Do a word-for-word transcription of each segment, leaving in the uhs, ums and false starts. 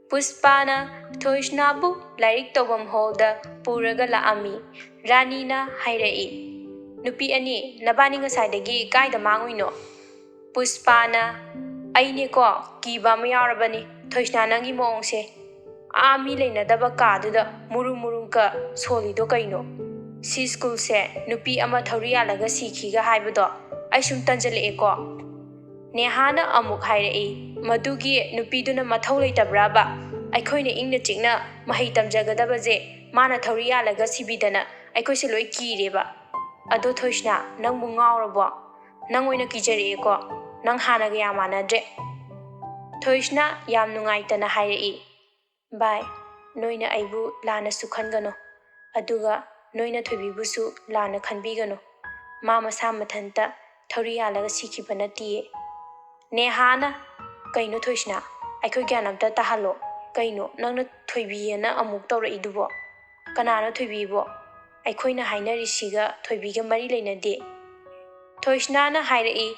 ꯄꯨꯁꯄꯥꯅ ꯊꯣꯏꯁꯅꯥꯕꯨ ꯂꯥꯏꯔꯤꯛ ꯇꯧꯐꯝ ꯍꯣꯜꯗ ꯄꯨꯔꯒ ꯂꯥꯛꯑꯝꯃꯤ꯫ ꯔꯥꯅꯤꯅ ꯍꯥꯏꯔꯛꯏ, "ꯅꯨꯄꯤ ꯑꯅꯤ, ꯅꯕꯥꯅꯤ ꯉꯁꯥꯏꯗꯒꯤ ꯀꯥꯏꯗ ꯃꯥꯡꯉꯨꯏꯅꯣ?" ꯄꯨꯁꯄꯥꯅ, "ꯑꯩꯅꯦꯀꯣ, ꯀꯤꯕ ꯑꯃ ꯌꯥꯎꯔꯕꯅꯤ꯫ ꯊꯣꯏꯁꯅꯥ, ꯅꯪꯒꯤ ꯃꯑꯣꯡꯁꯦ꯫ ꯑꯥ ꯃꯤ ꯂꯩꯅꯗꯕ ꯀꯥꯗꯨꯗ ꯃꯨꯔꯨꯝ ꯃꯨꯔꯨꯝꯀ ꯁꯣꯜꯂꯤꯗꯣ ꯀꯩꯅꯣ? ꯁꯤ ꯁ꯭ꯀꯨꯜꯁꯦ ꯅꯨꯄꯤ ꯑꯃ ꯊꯧꯔꯤ ꯌꯥꯜꯂꯒ ꯁꯤꯈꯤꯒ ꯍꯥꯏꯕꯗꯣ ꯑꯩ ꯁꯨꯝ ꯇꯟꯖꯜꯂꯛꯑꯦꯀꯣ꯫" ꯅꯦꯍꯥꯅ ꯑꯃꯨꯛ ꯍꯥꯏꯔꯛꯏ, "ꯃꯗꯨꯒꯤ ꯅꯨꯄꯤꯗꯨꯅ ꯃꯊꯧ ꯂꯩꯇꯕ꯭ꯔꯥꯕ? ꯑꯩꯈꯣꯏꯅ ꯏꯪꯅ ꯆꯤꯛꯅ ꯃꯍꯩ ꯇꯝꯖꯒꯗꯕꯁꯦ ꯃꯥꯅ ꯊꯧꯔꯤ ꯌꯥꯜꯂꯒ ꯁꯤꯕꯤꯗꯅ ꯑꯩꯈꯣꯏꯁꯦ ꯂꯣꯏ ꯀꯤꯔꯦꯕ꯫ ꯑꯗꯣ ꯊꯣꯏꯁꯅꯥ, ꯅꯪꯕꯨ ꯉꯥꯎꯔꯕꯣ? ꯅꯪ ꯑꯣꯏꯅ ꯀꯤꯖꯔꯛꯑꯦꯀꯣ꯫ ꯅꯪ ꯍꯥꯟꯅꯒ ꯌꯥꯝ ꯃꯥꯟꯅꯗ꯭ꯔꯦ꯫" ꯊꯣꯏꯁꯅꯥ ꯌꯥꯝ ꯅꯨꯡꯉꯥꯏꯇꯅ ꯍꯥꯏꯔꯛꯏ, "ꯚꯥꯏ, ꯅꯣꯏꯅ ꯑꯩꯕꯨ ꯂꯥꯟꯅꯁꯨ ꯈꯟꯒꯅꯨ꯫ ꯑꯗꯨꯒ ꯅꯣꯏꯅ ꯊꯣꯏꯕꯤꯕꯨꯁꯨ ꯂꯥꯟꯅ ꯈꯟꯕꯤꯒꯅꯨ꯫ ꯃꯥ ꯃꯁꯥ ꯃꯊꯟꯇ ꯊꯧꯔꯤ ꯌꯥꯜꯂꯒ ꯁꯤꯈꯤꯕ ꯅꯠꯇꯤꯌꯦ꯫" ꯅꯦꯍꯥꯅ, "ꯀꯩꯅꯣ ꯊꯣꯏꯁꯅꯥ? ꯑꯩꯈꯣꯏ ꯒ꯭ꯌꯥꯟ ꯑꯝꯇ ꯇꯥꯍꯜꯂꯣ꯫ ꯀꯩꯅꯣ ꯅꯪꯅ ꯊꯣꯏꯕꯤꯑꯅ ꯑꯃꯨꯛ ꯇꯧꯔꯛꯏꯗꯨꯕꯣ? ꯀꯅꯥꯅꯣ ꯊꯣꯏꯕꯤꯕꯣ? ꯑꯩꯈꯣꯏꯅ ꯍꯥꯏꯅꯔꯤꯁꯤꯒ ꯊꯣꯏꯕꯤꯒ ꯃꯔꯤ ꯂꯩꯅꯗꯦ꯫" ꯊꯣꯏꯁꯅꯥꯅ ꯍꯥꯏꯔꯛꯏ,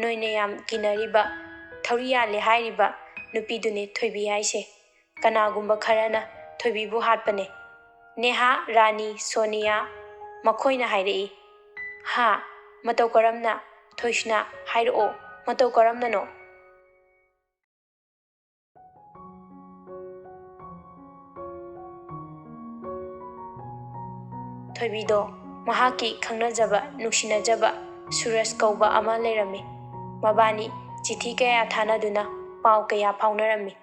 "ꯅꯣꯏꯅ ꯌꯥꯝ ꯀꯤꯅꯔꯤꯕ, ꯊꯧꯔꯤ ꯌꯥꯜꯂꯦ ꯍꯥꯏꯔꯤꯕ ꯅꯨꯄꯤꯗꯨꯅꯦ ꯊꯣꯏꯕꯤ ꯍꯥꯏꯁꯦ꯫ ꯀꯅꯥꯒꯨꯝꯕ ꯈꯔꯅ ꯊꯣꯏꯕꯤꯕꯨ ꯍꯥꯠꯄꯅꯦ꯫" ꯅꯦꯍꯥ, ꯔꯥꯅꯤ, ꯁꯣꯅꯤꯌꯥ ꯃꯈꯣꯏꯅ ꯍꯥꯏꯔꯛꯏ, "ꯍꯥ? ꯃꯇꯧ ꯀꯔꯝꯅ? ꯊꯣꯏꯁꯅꯥ, ꯍꯥꯏꯔꯛꯑꯣ, ꯃꯇꯧ ꯀꯔꯝꯅꯅꯣ?" ꯊꯣꯏꯕꯤꯗꯣ ꯃꯍꯥꯛꯀꯤ ꯈꯪꯅꯖꯕ, ꯅꯨꯡꯁꯤꯅꯖꯕ ꯁꯨꯔꯖ ꯀꯧꯕ ꯑꯃ ꯂꯩꯔꯝꯃꯤ꯫ ꯃꯕꯥꯅꯤ ꯆꯤꯊꯤ ꯀꯌꯥ ꯊꯥꯅꯗꯨꯅ ꯄꯥꯎ ꯀꯌꯥ ꯐꯥꯎꯅꯔꯝꯃꯤ꯫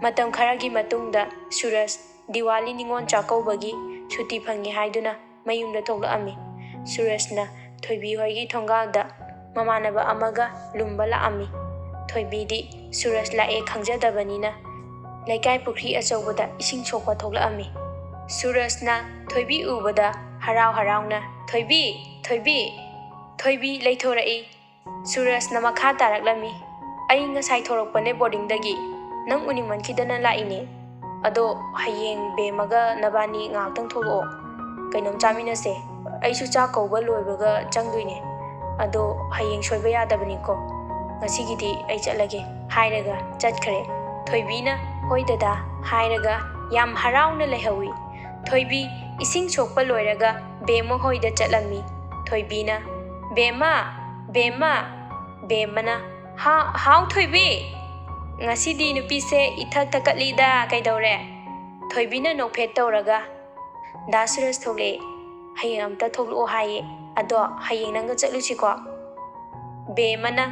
ꯃꯇꯝ ꯈꯔꯒꯤ ꯃꯇꯨꯡꯗ ꯁꯨꯔꯖ ꯗꯤꯋꯥꯂꯤ ꯅꯤꯉꯣꯜ ꯆꯥꯛꯀꯧꯕꯒꯤ ꯁꯨꯇꯤ ꯐꯪꯉꯤ ꯍꯥꯏꯗꯨꯅ ꯃꯌꯨꯝꯗ ꯊꯣꯛꯂꯛꯑꯝꯃꯤ꯫ ꯁꯨꯔꯖꯅ ꯊꯣꯏꯕꯤ ꯍꯣꯏꯒꯤ ꯊꯣꯡꯒꯥꯜꯗ ꯃꯃꯥꯟꯅꯕ ꯑꯃꯒ ꯂꯨꯝꯕ ꯂꯥꯛꯑꯝꯃꯤ꯫ ꯊꯣꯏꯕꯤꯗꯤ ꯁꯨꯔꯖ ꯂꯥꯛꯑꯦ ꯈꯪꯖꯗꯕꯅꯤꯅ ꯂꯩꯀꯥꯏ ꯄꯨꯈ꯭ꯔꯤ ꯑꯆꯧꯕꯗ ꯏꯁꯤꯡ ꯁꯣꯛꯄ ꯊꯣꯛꯂꯛꯑꯝꯃꯤ꯫ ꯁꯨꯔꯖꯅ ꯊꯣꯏꯕꯤ ꯎꯕꯗ ꯍꯔꯥꯎ ꯍꯔꯥꯎꯅ, "ꯊꯣꯏꯕꯤ! ꯊꯣꯏꯕꯤ!" ꯊꯣꯏꯕꯤ ꯂꯩꯊꯣꯔꯛꯏ꯫ ꯁꯨꯔꯖꯅ ꯃꯈꯥ ꯇꯥꯔꯛꯂꯝꯃꯤ, "ꯑꯩ ꯉꯁꯥꯏ ꯊꯣꯔꯛꯄꯅꯦ ꯕꯣꯔꯗꯤꯡꯗꯒꯤ꯫ ꯅꯪ ꯎꯅꯤꯡꯃꯟꯈꯤꯗꯅ ꯂꯥꯛꯏꯅꯦ꯫ ꯑꯗꯣ ꯍꯌꯦꯡ ꯕꯦꯝꯃꯒ ꯅꯕꯥꯅꯤ ꯉꯥꯏꯍꯥꯛꯇꯪ ꯊꯣꯛꯂꯛꯑꯣ꯫ ꯀꯩꯅꯣꯝ ꯆꯥꯃꯤꯟꯅꯁꯦ꯫ ꯑꯩꯁꯨ ꯆꯥꯛ ꯀꯧꯕ ꯂꯣꯏꯕꯒ ꯆꯪꯗꯣꯏꯅꯦ꯫ ꯑꯗꯣ ꯍꯌꯦꯡ ꯁꯣꯏꯕ ꯌꯥꯗꯕꯅꯤꯀꯣ꯫ ꯉꯁꯤꯒꯤꯗꯤ ꯑꯩ ꯆꯠꯂꯒꯦ," ꯍꯥꯏꯔꯒ ꯆꯠꯈ꯭ꯔꯦ꯫ ꯊꯣꯏꯕꯤꯅ "ꯍꯣꯏ ꯗꯗꯥ" ꯍꯥꯏꯔꯒ ꯌꯥꯝ ꯍꯔꯥꯎꯅ ꯂꯩꯍꯧꯏ꯫ ꯊꯣꯏꯕꯤ ꯏꯁꯤꯡ ꯁꯣꯛꯄ ꯂꯣꯏꯔꯒ ꯕꯦꯝꯃ ꯍꯣꯏꯗ ꯆꯠꯂꯝꯃꯤ꯫ ꯊꯣꯏꯕꯤꯅ, "ꯕꯦꯝꯃ, ꯕꯦꯝꯃ!" ꯕꯦꯝꯃꯅ, "ꯍꯥ-, ꯍꯥꯎ ꯊꯣꯏꯕꯤ! ꯉꯁꯤꯗꯤ ꯅꯨꯄꯤꯁꯦ ꯏꯊꯛ ꯊꯛꯀꯠꯂꯤꯗ, ꯀꯩꯗꯧꯔꯦ?" ꯊꯣꯏꯕꯤꯅ ꯅꯣꯛꯐꯦꯠ ꯇꯧꯔꯒ, "ꯗꯥ ꯁꯨꯔꯖ ꯊꯣꯛꯂꯛꯑꯦ, ꯍꯌꯦꯡ ꯑꯝꯇ ꯊꯣꯛꯂꯛꯑꯣ ꯍꯥꯏꯌꯦ, ꯑꯗꯣ ꯍꯌꯦꯡ ꯅꯪꯒ ꯆꯠꯂꯨꯁꯤꯀꯣ?" ꯕꯦꯝꯃꯅ,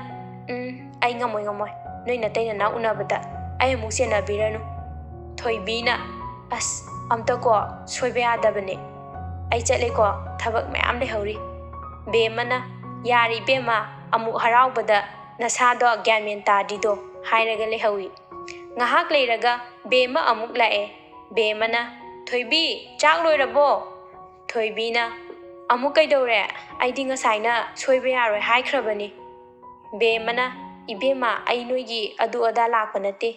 "ꯎꯝ, ꯑꯩ ꯉꯝꯃꯣꯏ, ꯉꯝꯃꯣꯏ, ꯅꯣꯏ ꯅꯇꯩ ꯅꯅꯥꯎ ꯎꯅꯕꯗ ꯑꯩ ꯑꯃꯨꯛ ꯆꯦꯟꯅꯕꯤꯔꯅꯨ꯫" ꯊꯣꯏꯕꯤꯅ, "ꯑꯁ, ꯑꯝꯇꯀꯣ, ꯁꯣꯏꯕ ꯌꯥꯗꯕꯅꯦ, ꯑꯩ ꯆꯠꯂꯦꯀꯣ, ꯊꯕꯛ ꯃꯌꯥꯝ ꯂꯩꯍꯧꯔꯤ꯫" ꯕꯦꯝꯃꯅ, "ꯌꯥꯔꯦ ꯏꯕꯦꯝꯃ, ꯑꯃꯨꯛ ꯍꯔꯥꯎꯕꯗ ꯅꯁꯥꯗꯣ ꯒ꯭ꯌꯥꯟ ꯃꯦꯟ ꯇꯥꯗ꯭ꯔꯤꯗꯣ" ꯍꯥꯏꯔꯒ ꯂꯩꯍꯧꯏ꯫ ꯉꯥꯏꯍꯥꯛ ꯂꯩꯔꯒ ꯕꯦꯝꯃ ꯑꯃꯨꯛ ꯂꯥꯛꯑꯦ꯫ ꯕꯦꯝꯃꯅ, "ꯊꯣꯏꯕꯤ, ꯆꯥꯛ ꯂꯣꯏꯔꯕꯣ?" ꯊꯣꯏꯕꯤꯅ, "ꯑꯃꯨꯛ ꯀꯩꯗꯧꯔꯦ? ꯑꯩꯗꯤ ꯉꯁꯥꯏꯅ ꯁꯣꯏꯕ ꯌꯥꯔꯣꯏ ꯍꯥꯏꯈ꯭ꯔꯕꯅꯤ꯫" ꯕꯦꯝꯃꯅ, "ꯏꯕꯦꯝꯃ, ꯑꯩ ꯅꯣꯏꯒꯤ ꯑꯗꯨ ꯑꯗꯥ ꯂꯥꯛꯄ ꯅꯠꯇꯦ꯫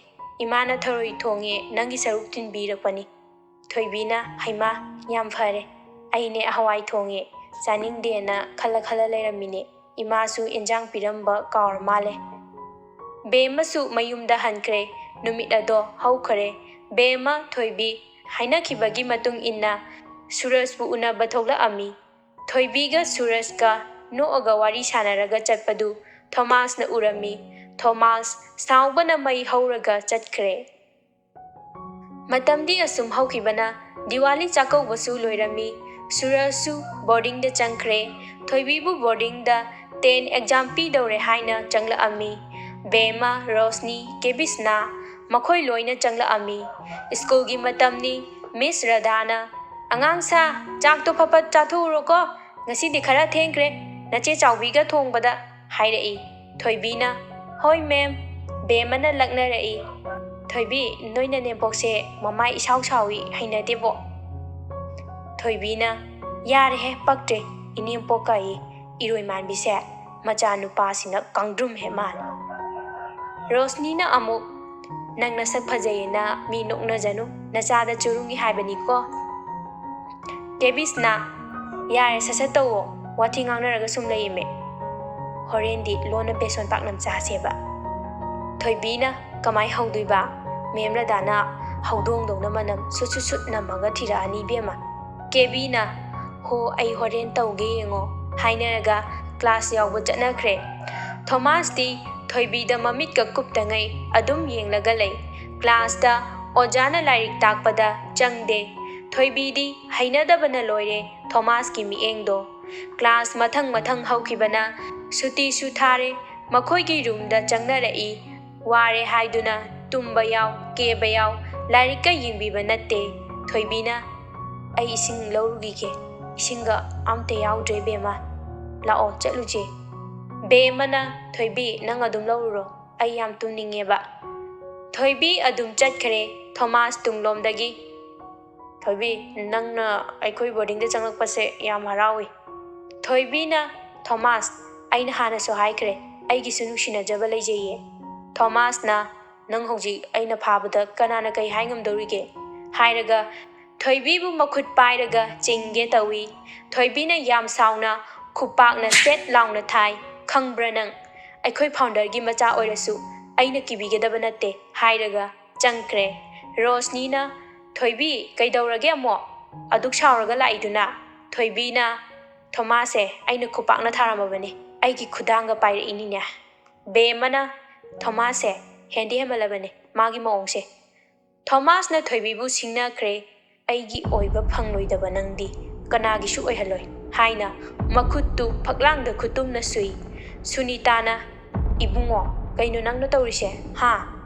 ꯏꯃꯥꯅ ꯊꯔꯣꯏ ꯊꯣꯡꯉꯦ, ꯅꯪꯒꯤ ꯁꯔꯨꯛ ꯊꯤꯟꯕꯤꯔꯛꯄꯅꯤ꯫" ꯊꯣꯏꯕꯤꯅ, "ꯍꯩꯃꯥ, ꯌꯥꯝ ꯐꯔꯦ꯫ ꯑꯩꯅꯦ ꯍꯋꯥꯏ ꯊꯣꯡꯉꯦ, ꯆꯥꯅꯤꯡꯗꯦꯅ ꯈꯜꯂ ꯈꯜꯂ ꯂꯩꯔꯝꯃꯤꯅꯦ꯫ ꯏꯃꯥꯁꯨ ꯏꯟꯖꯥꯡ ꯄꯤꯔꯝꯕ ꯀꯥꯎꯔ ꯃꯥꯜꯂꯦ꯫" ꯕꯦꯝꯃꯁꯨ ꯃꯌꯨꯝꯗ ꯍꯟꯈ꯭ꯔꯦ꯫ ꯅꯨꯃꯤꯠ ꯑꯗꯣ ꯍꯧꯈꯔꯦ꯫ ꯕꯦꯝꯃ, ꯊꯣꯏꯕꯤ ꯍꯥꯏꯅꯈꯤꯕꯒꯤ ꯃꯇꯨꯡ ꯏꯟꯅ ꯁꯨꯔꯖꯄꯨ ꯎꯅꯕ ꯊꯣꯛꯂꯛꯑꯝꯃꯤ꯫ ꯊꯣꯏꯕꯤꯒ ꯁꯨꯔꯖꯀ ꯅꯣꯛꯑꯒ ꯋꯥꯔꯤ ꯁꯥꯟꯅꯔꯒ ꯆꯠꯄꯗꯨ ꯊꯣꯃꯥꯁꯅ ꯎꯔꯝꯃꯤ꯫ ꯊꯣꯃꯥꯁ ꯁꯥꯎꯕꯅ ꯃꯩ ꯍꯧꯔꯒ ꯆꯠꯈ꯭ꯔꯦ꯫ ꯃꯇꯝꯗꯤ ꯑꯁꯨꯝ ꯍꯧꯈꯤꯕꯅ ꯗꯤꯋꯥꯂꯤ ꯆꯥꯛꯀꯧꯕꯁꯨ ꯂꯣꯏꯔꯝꯃꯤ꯫ ꯁꯨꯔꯖꯁꯨ ꯕꯣꯔꯗꯤꯡꯗ ꯆꯪꯈ꯭ꯔꯦ꯫ ꯊꯣꯏꯕꯤꯕꯨ ꯕꯣꯔꯗꯤꯡꯗ ꯇꯦꯟ ꯑꯦꯛꯖꯥꯝ ꯄꯤꯗꯧꯔꯦ ꯍꯥꯏꯅ ꯆꯪꯂꯛꯑꯝꯃꯤ꯫ ꯕꯦꯝꯃ, ꯔꯣꯁꯅꯤ, ꯀꯦꯕꯤꯁꯅꯥ ꯃꯈꯣꯏ ꯂꯣꯏꯅ ꯆꯪꯂꯛꯑꯝꯃꯤ꯫ ꯁ꯭ꯀꯨꯜꯒꯤ ꯃꯇꯝꯅꯤ꯫ ꯃꯤꯁ ꯔꯥꯙꯥꯅ, "ꯑꯉꯥꯡ ꯁꯥ, ꯆꯥꯛꯇꯣ ꯐꯠ ꯐꯠ ꯆꯥꯊꯣꯛꯎꯔꯣꯀꯣ, ꯉꯁꯤꯗꯤ ꯈꯔ ꯊꯦꯡꯈ꯭ꯔꯦ, ꯅꯆꯦ ꯆꯥꯎꯕꯤꯒ ꯊꯣꯡꯕꯗ" ꯍꯥꯏꯔꯛꯏ꯫ ꯊꯣꯏꯕꯤꯅ, "ꯍꯣꯏ ꯃꯦꯝ꯫" ꯕꯦꯝꯃꯅ ꯂꯛꯅꯔꯛꯏ꯫ "ꯊꯣꯏꯕꯤ, ꯅꯣꯏ ꯅꯅꯦꯝꯄꯣꯛꯁꯦ ꯃꯃꯥꯏ ꯏꯁꯥꯎ ꯁꯥꯎꯏ, ꯍꯩꯅꯗꯦꯕꯣ꯫" ꯊꯣꯏꯕꯤꯅ, "ꯌꯥꯔꯦꯍꯦ, ꯄꯛꯇ꯭ꯔꯦ, ꯏꯅꯦꯝꯄꯣꯛ ꯀꯥꯏꯌꯦ, ꯏꯔꯣꯏ ꯃꯥꯟꯕꯤꯁꯦ, ꯃꯆꯥꯅꯨꯄꯥꯁꯤꯅ ꯀꯥꯡꯗ꯭ꯔꯨꯝ ꯍꯦꯛ ꯃꯥꯜꯂꯦ꯫" ꯔꯣꯁꯅꯤꯅ ꯑꯃꯨꯛ, "ꯅꯪ ꯅꯁꯛ ꯐꯖꯩꯌꯦꯅ ꯃꯤ ꯅꯣꯛꯅꯖꯅꯨ, ꯅꯆꯥꯗ ꯆꯨꯔꯨꯡꯉꯤ ꯍꯥꯏꯕꯅꯤꯀꯣ꯫" ꯀꯦꯕꯤꯁꯅ, "ꯌꯥꯔꯦ, ꯁꯠ ꯁꯠ ꯇꯧꯋꯣ, ꯋꯥꯊꯤ ꯉꯥꯡꯅꯔꯒ ꯁꯨꯝ ꯂꯩꯌꯦꯃꯦ꯫ ꯍꯣꯔꯦꯟꯗꯤ ꯂꯣꯟꯅ ꯕꯦꯁꯣꯟ ꯄꯥꯛꯅꯝ ꯆꯥꯁꯦꯕ꯫" ꯊꯣꯏꯕꯤꯅ, "ꯀꯃꯥꯏ ꯍꯧꯗꯣꯏꯕ?" ꯃꯦꯝ ꯔꯗꯥꯅ ꯍꯧꯗꯣꯡꯗꯧꯅ ꯃꯅꯝ ꯁꯨꯠ ꯁꯨꯠ ꯁꯨꯠ ꯅꯝꯃꯒ ꯊꯤꯔꯛꯑꯅꯤ ꯏꯕꯦꯝꯃ꯫ ꯀꯦꯕꯤꯅ "ꯍꯣ, ꯑꯩ ꯍꯣꯔꯦꯟ ꯇꯧꯒꯦ ꯌꯦꯡꯉꯣ" ꯍꯥꯏꯅꯔꯒ ꯀ꯭ꯂꯥꯁ ꯌꯥꯎꯕ ꯆꯠꯅꯈ꯭ꯔꯦ꯫ ꯊꯣꯃꯥꯁꯇꯤ ꯊꯣꯏꯕꯤꯗ ꯃꯃꯤꯠꯀ ꯀꯨꯞꯇꯉꯩ ꯑꯗꯨꯝ ꯌꯦꯡꯂꯒ ꯂꯩ꯫ ꯀ꯭ꯂꯥꯁꯇ ꯑꯣꯖꯥꯅ ꯂꯥꯏꯔꯤꯛ ꯇꯥꯛꯄꯗ ꯆꯪꯗꯦ꯫ ꯊꯣꯏꯕꯤꯗꯤ ꯍꯩꯅꯗꯕꯅ ꯂꯣꯏꯔꯦ ꯊꯣꯃꯥꯁꯀꯤ ꯃꯤꯠꯌꯦꯡꯗꯣ꯫ ꯀ꯭ꯂꯥꯁ ꯃꯊꯪ ꯃꯊꯪ ꯍꯧꯈꯤꯕꯅ ꯁꯨꯇꯤꯁꯨ ꯊꯥꯔꯦ꯫ ꯃꯈꯣꯏꯒꯤ ꯔꯨꯝꯗ ꯆꯪꯅꯔꯛꯏ꯫ ꯋꯥꯔꯦ ꯍꯥꯏꯗꯨꯅ ꯇꯨꯝꯕ ꯌꯥꯎ, ꯀꯦꯕ ꯌꯥꯎ, ꯂꯥꯏꯔꯤꯛꯀ ꯌꯦꯡꯕꯤꯕ ꯅꯠꯇꯦ꯫ ꯊꯣꯏꯕꯤꯅ "ꯑꯩ ꯏꯁꯤꯡ ꯂꯧꯔꯨꯈꯤꯒꯦ꯫ ꯏꯁꯤꯡꯒ ꯑꯝꯇ ꯌꯥꯎꯗ꯭ꯔꯦ ꯕꯦꯝꯃ꯫ ꯂꯥꯛꯑꯣ ꯆꯠꯂꯨꯁꯦ"꯫ ꯕꯦꯝꯃꯅ "ꯊꯣꯏꯕꯤ, ꯅꯪ ꯑꯗꯨꯝ ꯂꯧꯔꯨꯔꯣ꯫ ꯑꯩ ꯌꯥꯝ ꯇꯨꯝꯅꯤꯡꯉꯦꯕ"꯫ ꯊꯣꯏꯕꯤ ꯑꯗꯨꯝ ꯆꯠꯈ꯭ꯔꯦ꯫ ꯊꯣꯃꯥꯁ ꯇꯨꯡꯂꯣꯝꯗꯒꯤ "ꯊꯣꯏꯕꯤ, ꯅꯪꯅ ꯑꯩꯈꯣꯏ ꯕꯣꯔꯗꯤꯡꯗ ꯆꯪꯂꯛꯄꯁꯦ ꯌꯥꯝ ꯍꯔꯥꯎꯏ"꯫ ꯊꯣꯏꯕꯤꯅ "ꯊꯣꯃꯥꯁ, ꯑꯩꯅ ꯍꯥꯟꯅꯁꯨ ꯍꯥꯏꯈ꯭ꯔꯦ, ꯑꯩꯒꯤꯁꯨ ꯅꯨꯡꯁꯤꯅꯖꯕ ꯂꯩꯖꯩꯌꯦ"꯫ ꯊꯣꯃꯥꯁꯅ "ꯅꯪ ꯍꯧꯖꯤꯛ ꯑꯩꯅ ꯐꯥꯕꯗ ꯀꯅꯥꯅ ꯀꯩ ꯍꯥꯏ ꯉꯝꯗꯧꯔꯤꯒꯦ?" ꯍꯥꯏꯔꯒ ꯊꯣꯏꯕꯤꯕꯨ ꯃꯈꯨꯠ ꯄꯥꯏꯔꯒ ꯆꯤꯡꯒꯦ ꯇꯧꯏ꯫ ꯊꯣꯏꯕꯤꯅ ꯌꯥꯝ ꯁꯥꯎꯅ ꯈꯨꯄꯥꯛꯅ ꯁꯦꯠ ꯂꯥꯎꯅ ꯊꯥꯏ꯫ "ꯈꯪꯕ꯭ꯔꯥ ꯅꯪ? ꯑꯩꯈꯣꯏ ꯐꯥꯎꯟꯗꯔꯒꯤ ꯃꯆꯥ ꯑꯣꯏꯔꯁꯨ ꯑꯩꯅ ꯀꯤꯕꯤꯒꯗꯕ ꯅꯠꯇꯦ" ꯍꯥꯏꯔꯒ ꯆꯪꯈ꯭ꯔꯦ꯫ ꯔꯣꯁꯅꯤꯅ "ꯊꯣꯏꯕꯤ, ꯀꯩꯗꯧꯔꯒꯦ ꯑꯃꯨꯛ? ꯑꯗꯨꯛ ꯁꯥꯎꯔꯒ ꯂꯥꯛꯏꯗꯨꯅ?" ꯊꯣꯏꯕꯤꯅ "ꯊꯣꯃꯥꯁꯁꯦ ꯑꯩꯅ ꯈꯨꯄꯥꯛꯅ ꯊꯥꯔꯝꯃꯕꯅꯤ, ꯑꯩꯒꯤ ꯈꯨꯗꯥꯡꯒ ꯄꯥꯏꯔꯛꯏꯅꯤꯅꯦ"꯫ ꯕꯦꯝꯃꯅ "ꯊꯣꯃꯥꯁꯁꯦ ꯍꯦꯟꯗꯤ ꯍꯦꯟꯃꯜꯂꯕꯅꯤ ꯃꯥꯒꯤ ꯃꯑꯣꯡꯁꯦ"꯫ ꯊꯣꯃꯥꯁꯅ ꯊꯣꯏꯕꯤꯕꯨ ꯁꯤꯡꯅꯈ꯭ꯔꯦ꯫ "ꯑꯩꯒꯤ ꯑꯣꯏꯕ ꯐꯪꯂꯣꯏꯗꯕ ꯅꯪꯗꯤ ꯀꯅꯥꯒꯤꯁꯨ ꯑꯣꯏꯍꯜꯂꯣꯏ" ꯍꯥꯏꯅ ꯃꯈꯨꯠꯇꯨ ꯐꯛꯂꯥꯡꯗ ꯈꯨꯇꯨꯝꯅ ꯁꯨꯏ꯫ ꯁꯨꯅꯤꯇꯥꯅ "ꯏꯕꯨꯡꯉꯣ, ꯀꯩꯅꯣ ꯅꯪꯅ ꯇꯧꯔꯤꯁꯦ? ꯍꯥ?